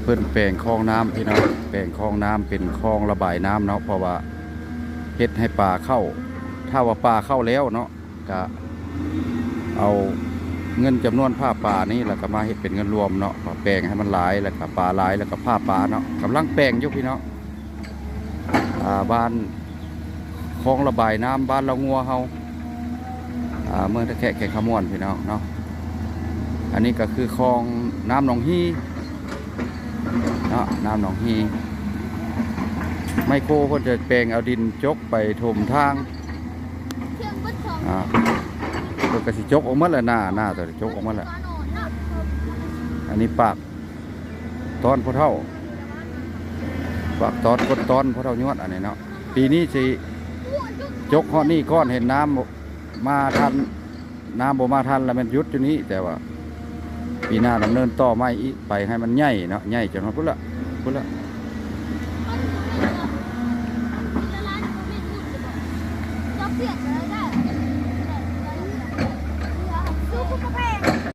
ເພິ່ນແປງຄອງນ້ຳພີ່ນ້ອງ, ແປງຄອງນ້ຳເປັນຄອງລະບາຍນ້ຳເນາະ, ເພາະວ່າເຮັດໃຫ້ປາເຂົ້າ. ຖ້າວ່າປາເຂົ້າແລ້ວເນາະ ກະເອົາເງິນຈຳນວນຜ້າປານີ້ ແລ້ວກະມາເຮັດເປັນເງິນລວມເນາະ, ແປງໃຫ້ມັນຫຼາຍ ແລ້ວກະປາຫຼາຍ ແລ້ວກະຜ້າປາເນາະ. ກຳລັງແປງຢູ່ພີ່ນ້ອງ. ອ່າ ບ້ານຄອງລະບາຍນ້ຳບ້ານລາວງົວເຮົາ ອ່າ ເມືອງທ່າແຂກ ແຂວງຄຳມ່ວນ ພີ່ນ້ອງເນາະ. ອັນນີ້ກໍຄືຄອງນ້ຳໜອງຮີເນາະ, ນ້ຳໜອງຮີ. ໄມໂຄເພິ່ນຈະແປງເອົາດິນຈົກໄປຖົມທາງ ອ່າ ເພິ່ນກໍຊິຈົກອອກໝົດແຫຼະ, ໜ້າ ໜ້າຕົວນີ້ຈົກອອກໝົດແຫຼະ. ອັນນີ້ປາກ ຕອນພໍ່ເຖົ້າ ປາກຕອນ ກົ້ນຕອນພໍ່ເຖົ້າຍວດ ອັນນີ້ເນາະ. ປີນີ້ຊິຈົກຮອດນີ້ກ່ອນ, ເຫັນນ້ຳມາທັນ, ນ້ຳບໍ່ມາທັນລະແມ່ນຢຸດຢູ່ນີ້. ແຕ່ວ່າປີໜ້າດຳເນີນຕໍ່ໃໝ່ອີກ ໄປໃຫ້ມັນໃຫຍ່ເນາະ, ໃຫຍ່ຈົນຮອດພຸ້ນລະ ພຸ້ນລະ.